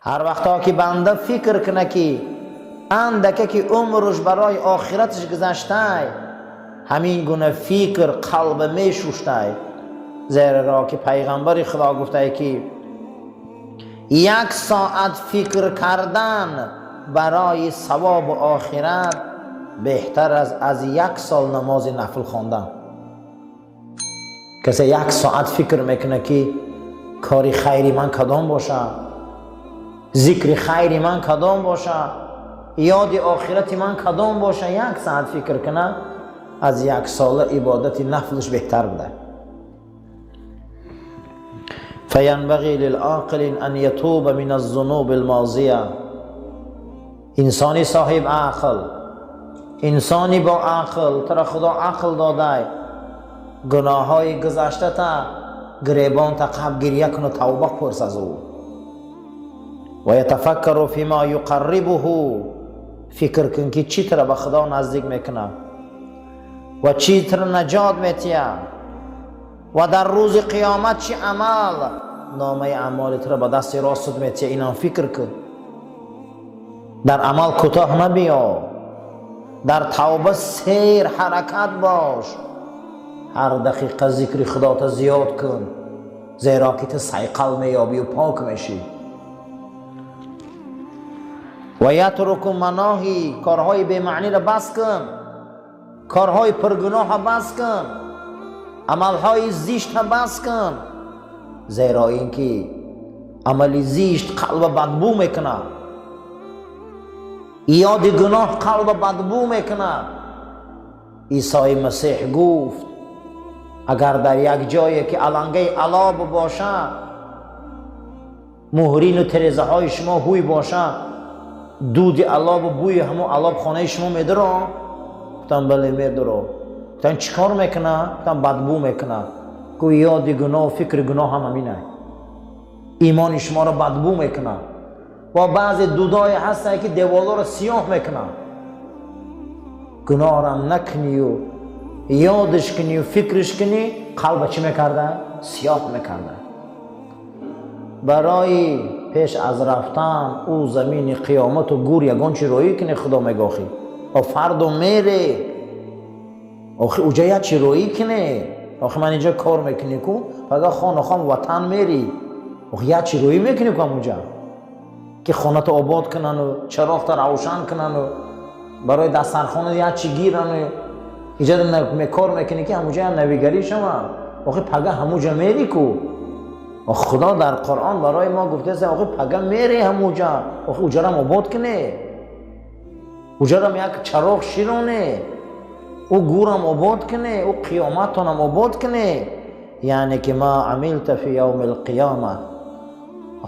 Ҳар вақто ки банда фикр куна, ки андаке ки умруш барои охираташ гузаштай, ҳамин гуна фикр қалба мешуштай, зеро ки пайғамбари Худо гуфтай, ки як соат фикр кардан барои савобу охират беҳтар аст аз як сол намози нафл хондан. Касе як соат фикр мекунад, ки кори хайри ман кадом бошад, зикри хайри ман кадом бошад, ёди охирати ман кадом боша, як соат фикр кунад, аз як сола ибодати нафлш беҳтар буда. فينبغي للعاقل أن يتوب من الذنوب الماضية. Инсони соҳиб ақл, инсони бо ақл, тура Худо ақл додай, гуноҳҳои гузаштата гиребонта қаб гирья куну тавба пурс аз ӯ. ويتفكر فيما يقربه. Фикр кун, ки чӣ тура ба Худо наздик мекунад ва чӣ тура наҷот метиҳад ва дар рӯзи қиёмат чӣ амал номаи аъмоли тура ба дасти ростут метиҳад. Инам фикр кун, дар амал кӯтоҳ набиё, дар тавба сер ҳаракат бош, ҳар дақиқа зикри Худота зиёд кун, зеро ки ту сайқал меёбию пок мешӣ. Ва ятруку маноҳӣ. Корҳои бемаъниро бас кун, корҳои пургуноҳа бас кун, амалҳои зишта бас кун, зеро ин ки амали зишт қалба бадбӯ мекунад, ёди гуноҳ қалба бадбӯ мекунад. Исои Масеҳ гуфт: агар дар як ҷое ки алангаи алоб бошад, муҳрину терезаҳои шумо ҳуй бошад, дуди алобу бӯи ҳамон алоб хонаи шумо медуро? Гуфтам: бале, медуро. Гуфтам: чӣ кор мекунад? Гуфтам: бадбӯ мекунад. Гӯ: ёди гуноҳ, фикри гуноҳ ҳам ҳаминай, имони шуморо бадбӯ мекунад. Ва баъзе дудое ҳастанд, ки деволҳоро сиёҳ мекунанд. Гуноҳрам накунию ёдаш кунию фикриш кунӣ, қалба чӣ мекарда? Сиёҳ мекарда. Барои пеш аз рафтан ӯ замини қиёмату гур ягон чи роӣ кунӣ. Худо мегохӣ, о фардо мере, охи уҷа як чи роӣ кунӣ. Охи ман инҷа кор мекунӣ ку, пага хону хом ватан мери, охи як чи роӣ мекунӣ ку ҳамуҷа, ки хонато обод кунану чароғта равшан кунану барои дастархона як чи гирану. Инҷа кор мекунӣ, ки ҳамуҷа як навигарӣ шавад. Охи пага ҳамуҷа мери ку. Худо дар Қуръон барои мо гуфтааст: охи пага мере ҳамуҷа, охи уҷарам обод куне, уҷарам як чароғ широне, ӯ гурам обод куне, ӯ қиёматтонам обод куне. Яъне ки ما عملت في يوم القيامة.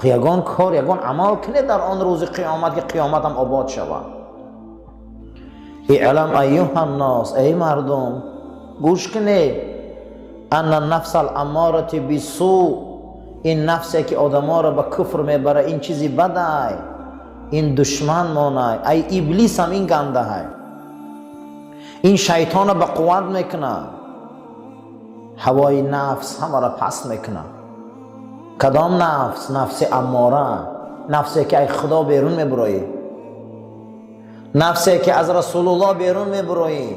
Ягон кор, ягон амал куне дар он рӯзи қиёмат, ки қиёматам обод шавад. اعلم أيها الناس. Эй мардум, гӯш кунед. أن النفس الأمارة بالسوء. Ин нафсе ки одаморо ба куфр мебара, ин чизи бадай, ин душман монай, ай иблисам ин гандаҳай, ин шайтона ба қувват мекунад. Ҳавои нафс ҳамаро паст мекунад. Кадом нафс? Нафси аммора, нафсе ки ай Худо берун мебуроӣ, нафсе ки аз Расулуллоҳ берун мебуроӣ,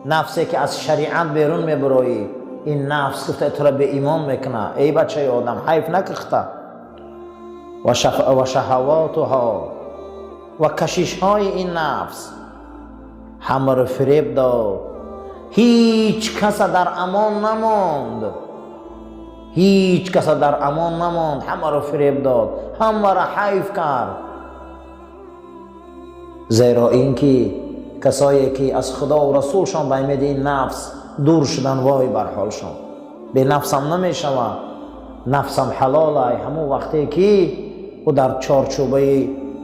нафсе ки аз шариат берун мебуроӣ. Ин нафс гуфта тура беимон мекунад. Эй бачаи одам, ҳайф накихта. Ва شهواتها. Ва кашишҳои ин нафс ҳамаро фиреб дод. Ҳеҷ каса дар амон намонд, ҳеҷ каса дар амон намонд. Ҳамаро фиреб дод, ҳамаро ҳайф кард, зеро ин ки касое ки аз Худову Расулшон ба имеди ин нафс дур шудан, вой бар ҳолшон. Бенафсам намешавад, нафсам ҳалолай ҳамон вақте ки ӯ дар чорчӯбаи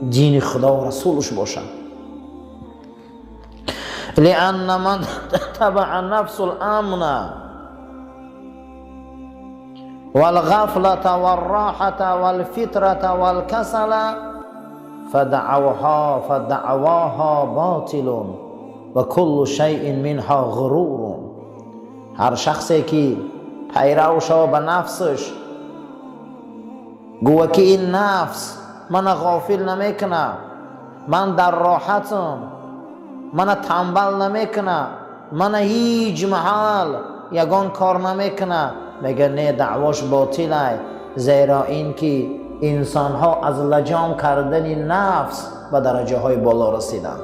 дини Худову Расулш бошад. لأن من تبع النفس الأمن والغفلة والراحة والفترة والكسل فدعواها باطل وكل شيء منها غرور. Ҳар шахсе ки пайрав шава ба нафсаш, гӯва ки ин нафс мана ғофил намекуна, ман дар роҳатам, мана танбал намекуна, мана ҳеҷ маҳал ягон кор намекуна, мега не, даъвош ботилай, зеро ин ки инсонҳо аз лаҷом кардани нафс ба дараҷаҳои боло расиданд.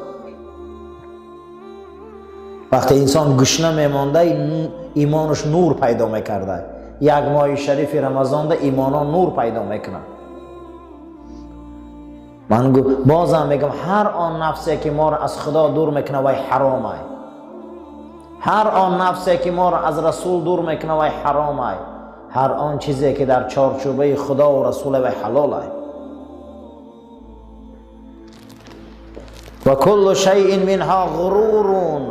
Вақте инсон гушна мемонда, имонаш нур пайдо мекарда. Як моҳи шарифи Рамазонда имоно нур пайдо мекунад. Ман бозам мегам, ҳар он нафсе ки моро аз Худо дур мекунад, вай ҳаромай. Ҳар он нафсе ки моро аз Расул дур мекунад, вай ҳаромай. Ҳар он чизе ки дар чорчӯбаи Худову Расуле, вай ҳалолай. Ва куллу шайъин минҳо ғурурун.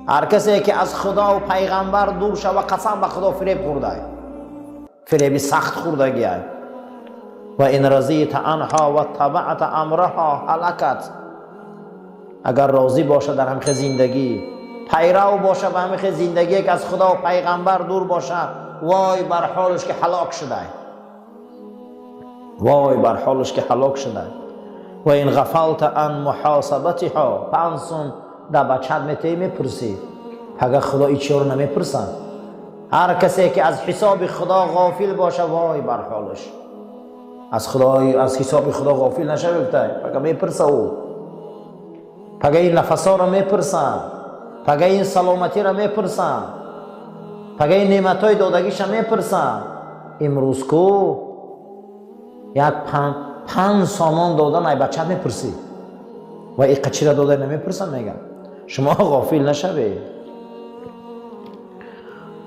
Ҳар касе ки аз Худову пайғамбар дур шава, қасам ба Худо, фиреб хӯрдай, фиреби сахт хӯрдагиай. Ва ин разита анҳо ваттабаъта амраҳо ҳалакат. Агар розӣ боша дар ҳамихе зиндагӣ, пайрав боша ба ҳамихе зиндагие ки аз Худову пайғамбар дур боша, вой бар ҳолаш ки ҳалок шудай, вой бар ҳолаш ки ҳалок шудай. Ва ин ғафалта ан муҳосабатиҳо, 5 сум да бачат метаи, мепурсӣ, пага Худо ичиёро намепурсад. Ҳар касе ки аз ҳисоби Худо ғофил боша, вой бар ҳолаш. Аз Худо, аз ҳисоби Худо ғофил нашавӣ, гуфтай, пага мепурса ӯ, пага ин нафасҳоро мепурса, пага ин саломатиро мепурса, пага ин неъматҳои додагиша мепурса. Имрӯз ку як 5 сомон додан ай бачат мепурсӣ ва иқа чира дода намепурсам. Мегам, шумо ғофил нашавед.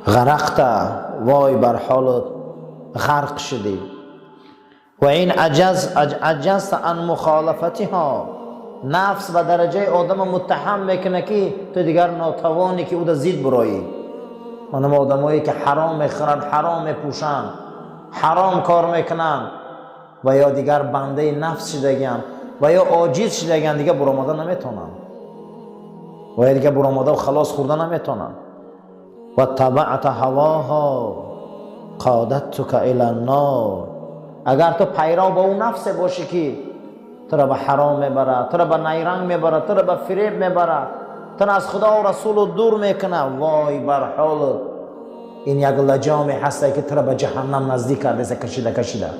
Ғарақта, вой бар ҳолат, ғарқ шудӣ. Ва ин аҷазта ан мухолафатиҳо, нафс ба дараҷаи одама муттаҳам мекунад ки ту дигар нотавонӣ ки уда зид буроӣ. Манам одамое ки ҳаром мехӯранд, ҳаром мепӯшанд, ҳаром кор мекунанд ва ё дигар бандаи нафс шудагианд ва ё оҷиз шудагианд, дигар буромада наметавонанд ва ё дигар буромада халос хӯрда наметавонанд. Ваттабаъта ҳавоҳо қодаттука ила ннор. Агар ту пайрав ба ӯ нафсе бошӣ ки туро ба ҳаром мебарад, туро ба найранг мебарад, туро ба фиреб мебарад, туро аз Худову Расулу дур мекунад, вой бар ҳолат. Ин як лаҷоме ҳасте ки туро ба ҷаҳаннам наздик кардеса, кашида кашида.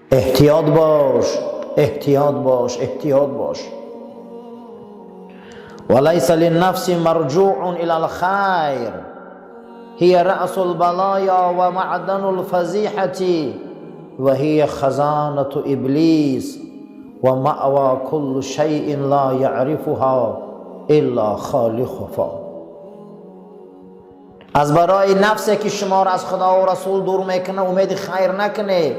Эҳтиёт бош, эҳтиёт бош, эҳтиёт бош. وليس للنفس مرجوع إلى الخير، هي رأس البلايا ومعدن الفزيحة وهي خزانة إبليس ومأوى كل شيء لا يعرفها إلا خالقها. Аз барои нафсе ки шуморо аз Худову Расул дур мекунад, умеди хайр накунед,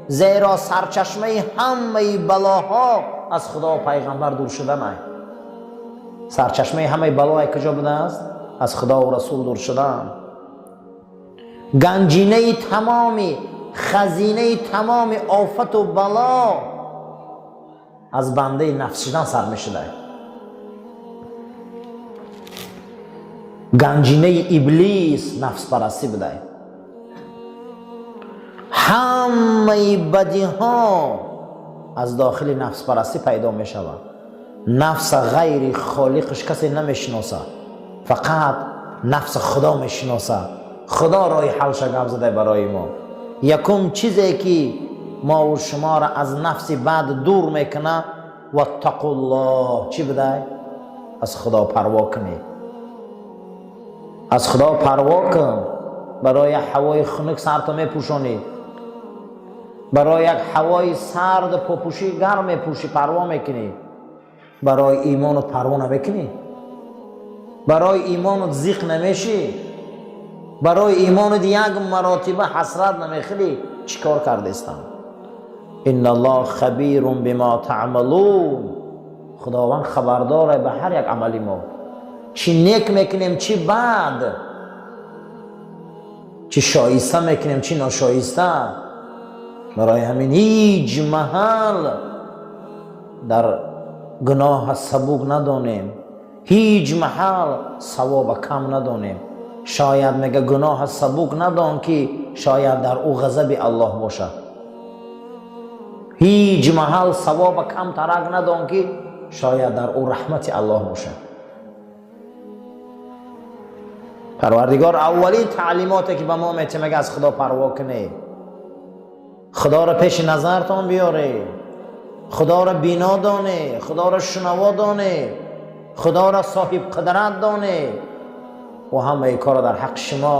зеро сарчашмаи ҳамаи балоҳо аз Худову пайғамбар дур шуданай. Сарчашмаи ҳамаи балое куҷо будааст? Аз Худову Расул дур шудан. Ганҷинаи тамоми хазинаи тамоми офату бало аз бандаи нафс шудан сар мешудай. Ганҷинаи иблис нафспарастӣ будай. Ҳамаи бадиҳо аз дохили нафспарастӣ пайдо мешавад. Нафса ғайри холиқаш касе намешиносад, фақат нафса Худо мешиносад. Худо роҳи ҳалша гап задай барои мо. Якум чизе ки мову шуморо аз нафси бад дур мекунад, ваттақуллоҳ, чӣ будай? Аз Худо парво кунед. Аз Худо парво кун. Барои як ҳавои хунук сарто мепӯшонӣ, барои як ҳавои сард попӯшӣ гарм мепӯшӣ, парво мекунӣ. Барои имонут парво намекунӣ, барои имонут зиқ намешӣ, барои имонут як маротиба ҳасрат намехӯрӣ. Чӣ кор кардестам? Инналлоҳ хабирун бима таъмалун. Худованд хабардоре ба ҳар як амали мо, чӣ нек мекунем, чӣ бад, чӣ шоиста мекунем, чӣ ношоиста. Барои ҳамин ҳеҷ маҳал дар гуноҳа сабук надонем, ҳеҷ маҳал савоба кам надонем. Шояд мега, гуноҳа сабук надон, ки шояд дар ӯ ғазаби Аллоҳ бошад. Ҳеҷ маҳал савоба камтарак надон, ки шояд дар ӯ раҳмати Аллоҳ бошад. Парвардигор аввалин таълимоте ки ба мо метиҳад, мега аз Худо парво кунед, Худоро пеши назартон биёре, Худоро бино доне, Худоро шунаво доне, Худоро соҳиб қудрат доне. Ӯ ҳамаи корро дар ҳаққи шумо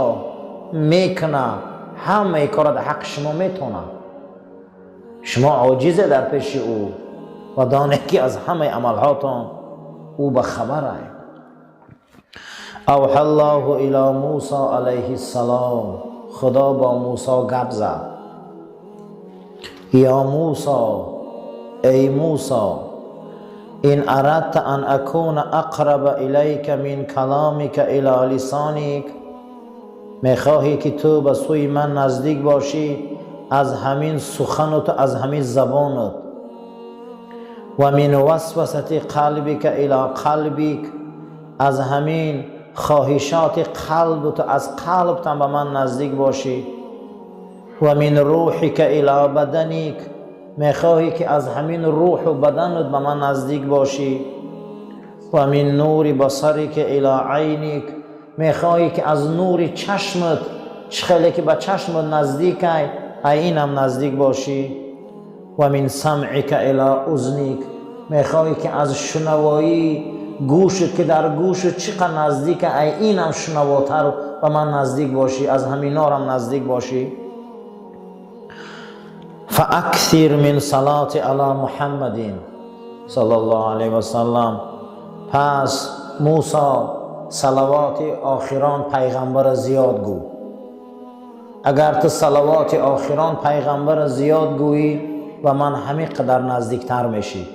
мекунад, ҳамаи корро дар ҳаққи шумо метонад. Шумо оҷизе дар пеши ӯ ва доне ки аз ҳамаи амалҳотон ӯ ба хабар ай. Авҳа Аллоҳу ило Мусо алайҳиссалом, Худо бо Мусо гап зад. Ё Мусо, эй Мусо, ин арадта ан акуна ақраба илайка мин каломика ило лисоник, мехоҳӣ ки ту ба сӯи ман наздик бошӣ аз ҳамин сухануту аз ҳамин забонат, ва мин васвасати қалбика ило қалбик, аз ҳамин хоҳишоти қалбуту аз қалбтам ба ман наздик бошӣ, ва мин рӯҳика ило баданик, мехоҳӣ ки аз ҳамин рӯҳу баданат ба ман наздик бошӣ, ва мин нури басарика ило айник, мехоҳӣ ки аз нури чашмат чӣ хеле ки ба чашмат наздикай, ай инам наздик бошӣ, ва мин самъика ило узник, мехоҳӣ ки аз шунавоӣ гӯшат ки дар гӯшат чӣ қадр наздика, ай инам шунавотар ба ман наздик бошӣ, аз ҳаминорам наздик бошӣ. فأكثر من صلاة على محمد صلى الله عليه وسلم. پس موسی صلوات آخران پیغمبر زیاد گو. اگر تو صلوات آخران پیغمبر زیاد گویی و من همین قدر نزدیکتر میشی.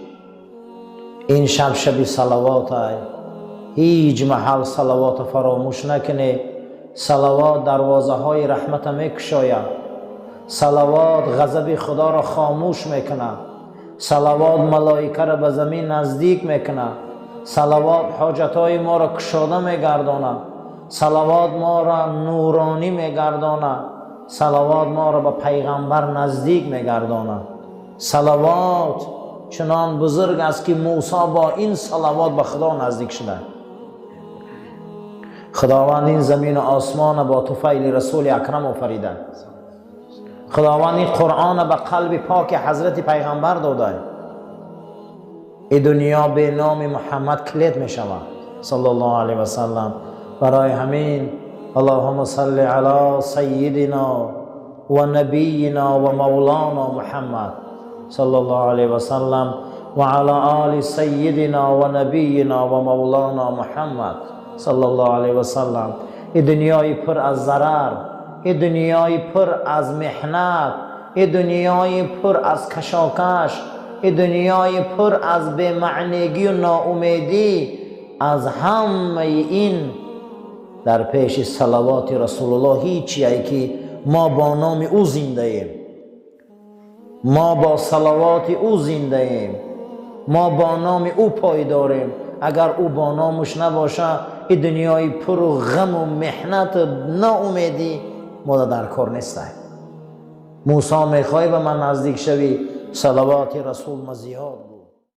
این شب شبی صلوات ای، هیچ محل صلوات فراموش نکنی. صلوات دروازه های رحمت میکشاید، صلوات غضب خدا را خاموش میکنه، صلوات ملائکه را به زمین نزدیک میکنه، صلوات حاجتهای ما را کشاده میگردانه، صلوات ما را نورانی میگردانه، صلوات ما را به پیغمبر نزدیک میگردانه. صلوات چنان بزرگ است که موسی با این صلوات به خدا نزدیک شده. خداوند این زمین و آسمان با طفیل رسول اکرم آفریده. خداوند این قرآن به قلب پاک حضرت پیغمبر داده. این دنیا به نام محمد کلید می شود صلی الله علیه و سلم. برای همین اللهم صل علی سیدنا و نبینا و مولانا محمد صلی الله علیه و سلم و علی آل سیدنا و نبینا و مولانا محمد صلی الله علیه و سلم. این دنیای پر از ضرر، این دنیای پر از محنت، این دنیای پر از کشاکش، این دنیای پر از بی‌معنیگی و ناامیدی، از همه این در پیش صلوات رسول الله هیچی که ما با نام او زنده ایم، ما با صلوات او زنده ایم، ما با نام او پایداریم. اگر او با نامش نباشه، این دنیای پر و غم و محنت و ناامیدی ما در کار نیست. موسی میخوای به من نزدیک شوی، صلوات رسول ما زیاد.